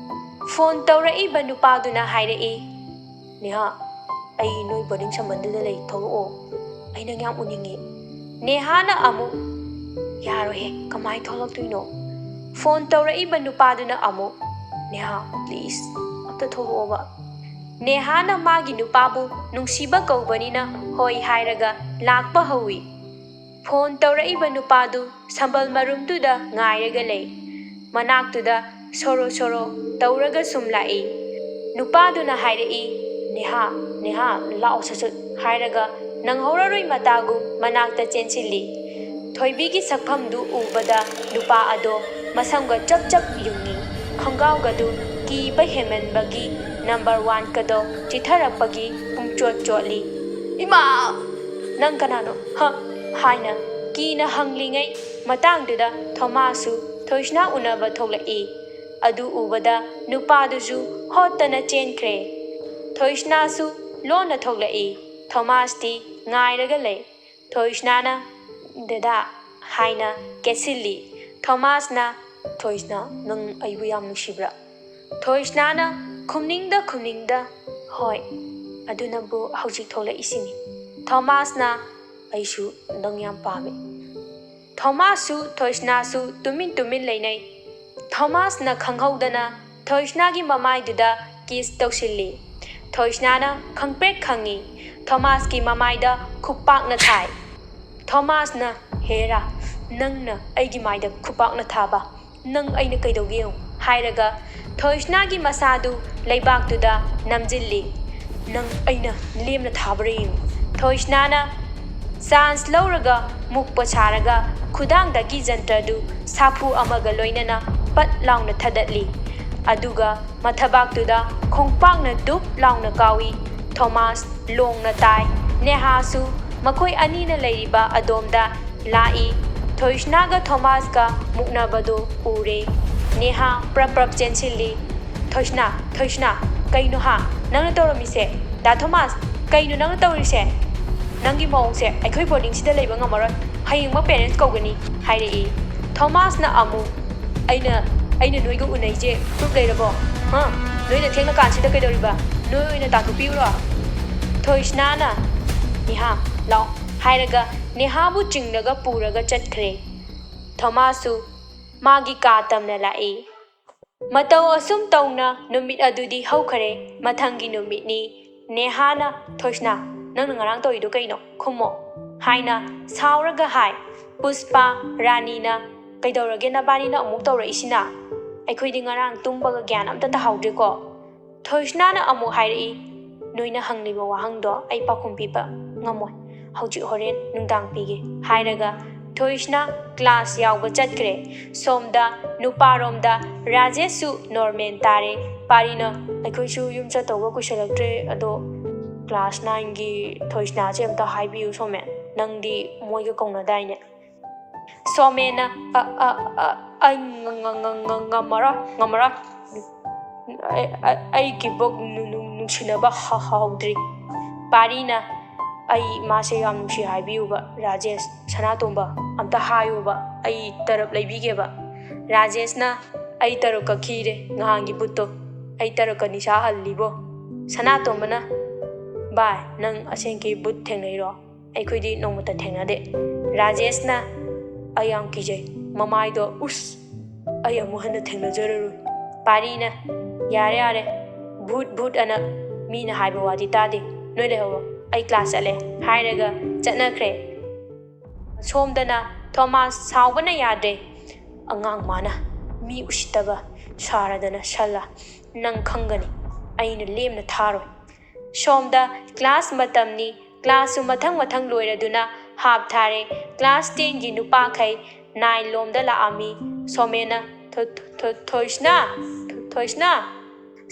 Phone ꯇꯧꯔꯛꯏꯕ ꯅꯨꯄꯥꯗꯨꯅ ꯍꯥꯏꯔꯛꯏ, "ꯅꯦꯍꯥ, ꯑꯩ ꯅꯣꯏ boarding ꯁꯝꯕꯟꯗꯨꯗ ꯂꯩ, ꯊꯣꯛꯂꯛꯑꯣ, ꯑꯩ ꯅꯪ ꯌꯥꯝ ꯎꯅꯤꯡꯉꯤ"꯫ ꯅꯦꯍꯥꯅ ꯑꯃꯨꯛ, "ꯌꯥꯔꯣꯏꯍꯦ, ꯀꯃꯥꯏ ꯊꯣꯛꯂꯛꯇꯣꯏꯅꯣ?" Phone ꯇꯧꯔꯛꯏꯕ ꯅꯨꯄꯥꯗꯨꯅ ꯑꯃꯨꯛ, "ꯅꯦꯍꯥ, please, ꯑꯝꯇ ꯊꯣꯛꯂꯛꯑꯣꯕ"꯫ ꯅꯦꯍꯥꯅ ꯃꯥꯒꯤ ꯅꯨꯄꯥꯕꯨ ꯅꯨꯡꯁꯤꯕ ꯀꯧꯕꯅꯤꯅ ꯍꯣꯏ ꯍꯥꯏꯔꯒ ꯂꯥꯛꯄ ꯍꯧꯏ꯫ Phone ꯇꯧꯔꯛꯏꯕ ꯅꯨꯄꯥꯗꯨ ꯁꯝꯕꯜ ꯃꯔꯨꯝꯗꯨꯗ ꯉꯥꯏꯔꯒ ꯂꯩ꯫ ꯃꯅꯥꯛꯇꯨꯗ ꯁꯣꯔꯣ ꯁꯣꯔꯣ ꯇꯧꯔꯒ ꯁꯨꯝ ꯂꯥꯛꯏ꯫ ꯅꯨꯄꯥꯗꯨꯅ ꯍꯥꯏꯔꯛꯏ, "ꯅꯦꯍꯥ, ꯅꯦꯍꯥ, ꯂꯥꯛꯑꯣ ꯁꯠ ꯁꯠ" ꯍꯥꯏꯔꯒ ꯅꯪꯍꯧꯔꯔꯣꯏ ꯃꯇꯥꯒꯨꯝ ꯃꯅꯥꯛꯇ ꯆꯦꯟꯁꯤꯜꯂꯤ꯫ ꯊꯣꯏꯕꯤꯒꯤ ꯁꯛꯐꯝꯗꯨ ꯎꯕꯗ ꯅꯨꯄꯥ ꯑꯗꯣ ꯃꯁꯝꯒ ꯆꯞ ꯆꯞ ꯌꯨꯡꯉꯤ꯫ ꯈꯣꯡꯒ꯭ꯔꯥꯎꯒꯗꯨ ꯀꯤꯕ ꯍꯦꯟꯃꯟꯕꯒꯤ ꯅꯝꯕꯔ ꯋꯥꯟꯀꯗꯣ ꯆꯤꯊꯔꯛꯄꯒꯤ ꯄꯨꯡꯆꯣꯠ ꯆꯣꯠꯂꯤ꯫ "ꯏꯃꯥ! ꯅꯪ ꯀꯅꯥꯅꯣ? ꯍ?" ꯍꯥꯏꯅ ꯀꯤꯅ ꯍꯪꯂꯤꯉꯩ ꯃꯇꯥꯡꯗꯨꯗ ꯊꯣꯃꯥꯁꯁꯨ ꯊꯣꯏꯁꯅꯥ ꯎꯅꯕ ꯊꯣꯛꯂꯛꯏ꯫ ꯑꯗꯨ ꯎꯕꯗ ꯅꯨꯄꯥꯗꯨꯁꯨ ꯍꯣꯠꯇꯅ ꯆꯦꯟꯈ꯭ꯔꯦ꯫ ꯊꯣꯏꯁꯅꯥꯁꯨ ꯂꯣꯟꯅ ꯊꯣꯛꯂꯛꯏ꯫ ꯊꯣꯃꯥꯁꯇꯤ ꯉꯥꯏꯔꯒ ꯂꯩ꯫ ꯊꯣꯏꯁꯅꯥꯅ "ꯗꯗꯥ" ꯍꯥꯏꯅ ꯀꯦꯠꯁꯤꯜꯂꯤ꯫ ꯊꯣꯃꯥꯁꯅ, "ꯊꯣꯏꯁꯅꯥ, ꯅꯪ ꯑꯩꯕꯨ ꯌꯥꯝ ꯅꯨꯡꯁꯤꯕ꯭ꯔꯥ?" ꯊꯣꯏꯁꯅꯥꯅ ꯈꯨꯝꯅꯤꯡꯗ ꯈꯨꯝꯅꯤꯡꯗ, "ꯍꯣꯏ, ꯑꯗꯨꯅꯕꯨ ꯍꯧꯖꯤꯛ ꯊꯣꯛꯂꯛꯏꯁꯤꯅꯤ꯫" ꯊꯣꯃꯥꯁꯅ, "ꯑꯩꯁꯨ ꯅꯪ ꯌꯥꯝ ꯄꯥꯝꯃꯤ꯫" ꯊꯣꯃꯥꯁꯁꯨ ꯊꯣꯏꯁꯅꯥꯁꯨ ꯇꯨꯃꯤꯟ ꯇꯨꯃꯤꯟ ꯂꯩꯅꯩ꯫ ꯊꯣꯃꯥꯁꯅ ꯈꯪꯍꯧꯗꯅ ꯊꯣꯏꯁꯅꯥꯒꯤ ꯃꯃꯥꯏꯗꯨꯗ ꯀꯤꯁ ꯇꯧꯁꯤꯜꯂꯤ꯫ ꯊꯣꯏꯁꯅꯥꯅ ꯈꯪꯄ꯭ꯔꯦꯛ ꯈꯪꯉꯤ꯫ ꯊꯣꯃꯥꯁꯀꯤ ꯃꯃꯥꯏꯗ ꯈꯨꯄꯥꯛꯅ ꯊꯥꯏ꯫ ꯊꯣꯃꯥꯁꯅ, "ꯍꯦꯔꯥ, ꯅꯪꯅ ꯑꯩꯒꯤ ꯃꯥꯏꯗ ꯈꯨꯄꯥꯛꯅ ꯊꯥꯕ? ꯅꯪ ꯑꯩꯅ ꯀꯩꯗꯧꯒꯦ ꯌꯦꯡꯉꯨ" ꯍꯥꯏꯔꯒ ꯊꯣꯏꯁꯅꯥꯒꯤ ꯃꯁꯥꯗꯨ ꯂꯩꯕꯥꯛꯇꯨꯗ ꯅꯝꯖꯤꯜꯂꯤ꯫ "ꯅꯪ ꯑꯩꯅ ꯂꯦꯝꯅ ꯊꯥꯕ꯭ꯔꯥ ꯌꯦꯡꯉꯨ꯫" ꯊꯣꯏꯁꯅꯥꯅ ꯆꯥꯟꯁ ꯂꯧꯔꯒ ꯃꯨꯛꯄ ꯁꯥꯔꯒ ꯈꯨꯗꯥꯡꯗꯒꯤ ꯖꯟꯇꯔꯗꯨ ꯁꯥꯐꯨ ꯑꯃꯒ ꯂꯣꯏꯅꯅ ꯄꯠ ꯂꯥꯎꯅ ꯊꯗꯠꯂꯤ꯫ ꯑꯗꯨꯒ ꯃꯊꯕꯥꯛꯇꯨꯗ ꯈꯣꯡꯄꯥꯛꯅ ꯗꯨꯞ ꯂꯥꯎꯅ ꯀꯥꯎꯏ꯫ ꯊꯣꯃꯥꯁ ꯂꯣꯡꯅ ꯇꯥꯏ꯫ ꯅꯦꯍꯥꯁꯨ ꯃꯈꯣꯏ ꯑꯅꯤꯅ ꯂꯩꯔꯤꯕ ꯑꯗꯣꯝꯗ ꯂꯥꯛꯏ꯫ ꯊꯣꯏꯁꯅꯥꯒ ꯊꯣꯃꯥꯁꯀ ꯃꯨꯛꯅꯕꯗꯨ ꯎꯔꯦ꯫ ꯅꯦꯍꯥ ꯄ꯭ꯔꯞ ꯄ꯭ꯔꯞ ꯆꯦꯟꯁꯤꯜꯂꯤ꯫ "ꯊꯣꯏꯁꯅꯥ, ꯊꯣꯏꯁꯅꯥ, ꯀꯩꯅꯣ ꯍꯥ? ꯅꯪꯅ ꯇꯧꯔꯝꯃꯤꯁꯦ? ꯗꯥ ꯊꯣꯃꯥꯁ, ꯀꯩꯅꯣ ꯅꯪꯅ ꯇꯧꯔꯤꯁꯦ? ꯅꯪꯒꯤ ꯃꯑꯣꯡꯁꯦ ꯑꯩꯈꯣꯏ ꯕꯣꯔꯗꯤꯡꯁꯤꯗ ꯂꯩꯕ ꯉꯝꯃꯔꯣꯏ꯫ ꯍꯌꯦꯡꯃꯛ ꯄꯦꯔꯦꯟꯁ ꯀꯧꯒꯅꯤ" ꯍꯥꯏꯔꯛꯏ꯫ ꯊꯣꯃꯥꯁꯅ ꯑꯃꯨꯛ, "ꯑꯩꯅ, ꯑꯩꯅ ꯅꯣꯏꯒ ꯎꯅꯩꯁꯦ ꯄ꯭ꯔꯨꯞ ꯂꯩꯔꯕꯣ? ꯍꯥ? ꯅꯣꯏꯅ ꯊꯦꯡꯂꯀꯥꯟꯁꯤꯗ ꯀꯩꯗꯧꯔꯤꯕ? ꯅꯣꯏ ꯑꯣꯏꯅ ꯇꯥꯟꯊꯣꯛꯄꯤꯌꯨꯔꯣ?" ꯊꯣꯏꯁꯅꯥꯅ, "ꯅꯦꯍꯥ, ꯂꯥꯛꯑꯣ" ꯍꯥꯏꯔꯒ ꯅꯦꯍꯥꯕꯨ ꯆꯤꯡꯂꯒ ꯄꯨꯔꯒ ꯆꯠꯈ꯭ꯔꯦ꯫ ꯊꯣꯃꯥꯁꯁꯨ ꯃꯥꯒꯤ ꯀꯥ ꯇꯝꯅ ꯂꯥꯛꯏ꯫ ꯃꯇꯧ ꯑꯁꯨꯝ ꯇꯧꯅ ꯅꯨꯃꯤꯠ ꯑꯗꯨꯗꯤ ꯍꯧꯈꯔꯦ꯫ ꯃꯊꯪꯒꯤ ꯅꯨꯃꯤꯠꯅꯤ꯫ ꯅꯦꯍꯥꯅ, "ꯊꯣꯏꯁꯅꯥ, ꯅꯪꯅ ꯉꯔꯥꯡ ꯇꯧꯔꯤꯗꯣ ꯀꯩꯅꯣ? ꯈꯨꯝꯃꯣ" ꯍꯥꯏꯅ ꯁꯥꯎꯔꯒ ꯍꯥꯏ꯫ ꯄꯨꯁꯄꯥ, ꯔꯥꯅꯤꯅ, "ꯀꯩꯗꯧꯔꯒꯦ ꯅꯕꯥꯅꯤꯅ ꯑꯃꯨꯛ ꯇꯧꯔꯛꯏꯁꯤꯅ? ꯑꯩꯈꯣꯏꯗꯤ ꯉꯔꯥꯡ ꯇꯨꯝꯕꯒ ꯒ꯭ꯌꯥꯟ ꯑꯝꯇ ꯇꯥꯍꯧꯗ꯭ꯔꯦꯀꯣ?" ꯊꯣꯏꯁꯅꯥꯅ ꯑꯃꯨꯛ ꯍꯥꯏꯔꯛꯏ, "ꯅꯣꯏꯅ ꯍꯪꯂꯤꯕ ꯋꯥꯍꯪꯗꯣ ꯑꯩ ꯄꯥꯎꯈꯨꯝ ꯄꯤꯕ ꯉꯝꯃꯣꯏ꯫ ꯍꯧꯖꯤꯛ ꯍꯣꯔꯦꯟ ꯅꯨꯡꯗꯥꯡ ꯄꯤꯒꯦ" ꯍꯥꯏꯔꯒ ꯊꯣꯏꯁꯅꯥ ꯀ꯭ꯂꯥꯁ ꯌꯥꯎꯕ ꯆꯠꯈ꯭ꯔꯦ꯫ ꯁꯣꯝꯗ ꯅꯨꯄꯥꯔꯣꯝꯗ ꯔꯥꯖꯦꯁꯁꯨ ꯅꯣꯔꯃꯦꯜ ꯇꯥꯔꯦ꯫ ꯄꯥꯔꯤꯅ, "ꯑꯩꯈꯣꯏꯁꯨ ꯌꯨꯝ ꯆꯠꯇꯧꯕ ꯀꯨꯏꯁꯜꯂꯛꯇ꯭ꯔꯦ, ꯑꯗꯣ ꯀ꯭ꯂꯥꯁ ꯅꯥꯏꯟꯒꯤ ꯊꯣꯏꯁꯅꯥꯁꯦ ꯑꯝꯇ ꯍꯥꯏꯕꯤꯌꯨ ꯁꯣꯃꯦꯟ, ꯅꯪꯗꯤ ꯃꯣꯏꯒ ꯀꯧꯅꯗꯥꯏꯅꯦ?" ꯁꯣꯃꯦꯟꯅ, "ꯑ, ꯑ, ꯑ, ꯑꯩ ꯉ-, ꯉ-, ꯉ-, ꯉ-, ꯉꯝꯃꯔꯣꯏ, ꯉꯝꯃꯔꯣꯏ꯫ ꯑꯩ, ꯑꯩ, ꯑꯩꯒꯤꯕꯨ ꯅꯨ-, ꯅꯨ-, ꯅꯨꯡꯁꯤꯅꯕ ꯍ-, ꯍꯧꯗ꯭ꯔꯤ꯫" ꯄꯥꯔꯤꯅ, "ꯑꯩ ꯃꯥꯁꯦ ꯌꯥꯝ ꯅꯨꯡꯁꯤ ꯍꯥꯏꯕꯤꯌꯨꯕ, ꯔꯥꯖꯦꯁ, ꯁꯅꯥꯇꯣꯝꯕ, ꯑꯝꯇ ꯍꯥꯏꯌꯨꯕ, ꯑꯩ ꯇꯔꯞ ꯂꯩꯕꯤꯒꯦꯕ꯫" ꯔꯥꯖꯦꯁꯅ, "ꯑꯩ ꯇꯔꯞ ꯀꯛꯈꯤꯔꯦ, ꯉꯍꯥꯟꯒꯤ ꯕꯨꯠꯇꯣ, ꯑꯩ ꯇꯔꯞꯀ ꯅꯤꯁꯥ ꯍꯜꯂꯤꯕꯣ꯫" ꯁꯅꯥꯇꯣꯝꯕꯅ, "ꯚꯥꯏ, ꯅꯪ ꯑꯁꯦꯡꯀꯤ ꯕꯨꯠ ꯊꯦꯡꯅꯩꯔꯣ? ꯑꯩꯈꯣꯏꯗꯤ ꯅꯣꯡꯃꯇ ꯊꯦꯡꯅꯗꯦ꯫" ꯔꯥꯖꯦꯁꯅ, "ꯑꯩ ꯌꯥꯝ ꯀꯤꯖꯩ, ꯃꯃꯥꯏꯗꯣ, ꯎꯁ, ꯑꯩ ꯑꯃꯨꯛ ꯍꯟꯅ ꯊꯦꯡꯅꯖꯔꯔꯣꯏ꯫" ꯄꯥꯔꯤꯅ, "ꯌꯥꯔꯦ, ꯌꯥꯔꯦ, ꯚꯨꯠ, ꯚꯨꯠ ꯑꯅ ꯃꯤꯅ ꯍꯥꯏꯕ ꯋꯥꯗꯤ ꯇꯥꯗꯦ, ꯅꯣꯏ ꯂꯩꯍꯧꯔꯣ, ꯑꯩ ꯀ꯭ꯂꯥꯁ ꯆꯠꯂꯦ" ꯍꯥꯏꯔꯒ ꯆꯠꯅꯈ꯭ꯔꯦ꯫ ꯁꯣꯝꯗꯅ ꯊꯣꯃꯥꯁ ꯁꯥꯎꯕꯅ ꯌꯥꯗ꯭ꯔꯦ꯫ "ꯑꯉꯥꯡ ꯃꯥꯅ ꯃꯤ ꯎꯁꯤꯠꯇꯕ ꯁꯥꯔꯗꯅ ꯁꯜꯂꯥ, ꯅꯪ ꯈꯪꯒꯅꯤ, ꯑꯩꯅ ꯂꯦꯝꯅ ꯊꯥꯔꯣꯏ꯫" ꯁꯣꯝꯗ ꯀ꯭ꯂꯥꯁ ꯃꯇꯝꯅꯤ꯫ ꯀ꯭ꯂꯥꯁꯁꯨ ꯃꯊꯪ ꯃꯊꯪ ꯂꯣꯏꯔꯗꯨꯅ ꯍꯥꯞ ꯊꯥꯔꯦ꯫ ꯀ꯭ꯂꯥꯁ ꯇꯦꯟꯒꯤ ꯅꯨꯄꯥꯈꯩ ꯅꯥꯏꯟ ꯂꯣꯝꯗ ꯂꯥꯛꯑꯝꯃꯤ꯫ ꯁꯣꯃꯦꯟꯅ, "ꯊꯣ-, ꯊꯣ-, ꯊꯣ-, ꯊꯣꯏꯁꯅꯥ, ꯊꯣ-, ꯊꯣꯏꯁꯅꯥ!"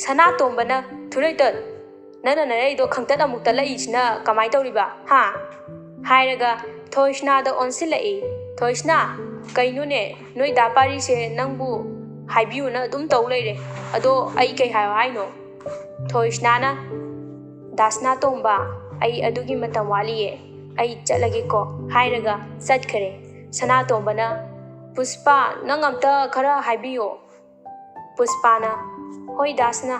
ꯁꯅꯥꯇꯣꯝꯕꯅ, "ꯊꯨꯔꯩꯇꯠ, ꯅꯪꯅ ꯅꯔꯩꯗꯣ ꯈꯪꯇꯠ ꯑꯃꯨꯛ ꯇꯠꯂꯛꯏꯁꯤꯅ ꯀꯃꯥꯏ ꯇꯧꯔꯤꯕ, ꯍꯥ?" ꯍꯥꯏꯔꯒ ꯊꯣꯏꯁꯅꯥꯗ ꯑꯣꯟꯁꯤꯜꯂꯛꯏ꯫ "ꯊꯣꯏꯁꯅꯥ, ꯀꯩꯅꯣꯅꯦ, ꯅꯣꯏ ꯗꯥ ꯄꯥꯔꯤꯁꯦ ꯅꯪꯕꯨ ꯍꯥꯏꯕꯤꯌꯨꯅ ꯑꯗꯨꯝ ꯇꯧ ꯂꯩꯔꯦ꯫ ꯑꯗꯣ ꯑꯩ ꯀꯩ ꯍꯥꯏꯌꯣ ꯍꯥꯏꯅꯣ?" ꯊꯣꯏꯁꯅꯥꯅ, "ꯗꯥ ꯁꯅꯥꯇꯣꯝꯕ, ꯑꯩ ꯑꯗꯨꯒꯤ ꯃꯇꯝ ꯋꯥꯠꯂꯤꯌꯦ, ꯑꯩ ꯆꯠꯂꯒꯦꯀꯣ" ꯍꯥꯏꯔꯒ ꯆꯠꯈꯔꯦ꯫ ꯁꯅꯥꯇꯣꯝꯕꯅ, "ꯄꯨꯁꯄꯥ, ꯅꯪ ꯑꯝꯇ ꯈꯔ ꯍꯥꯏꯕꯤꯌꯣ꯫" ꯄꯨꯁꯄꯥꯅ, "ꯍꯣꯏ ꯗꯥ ꯁꯅꯥ,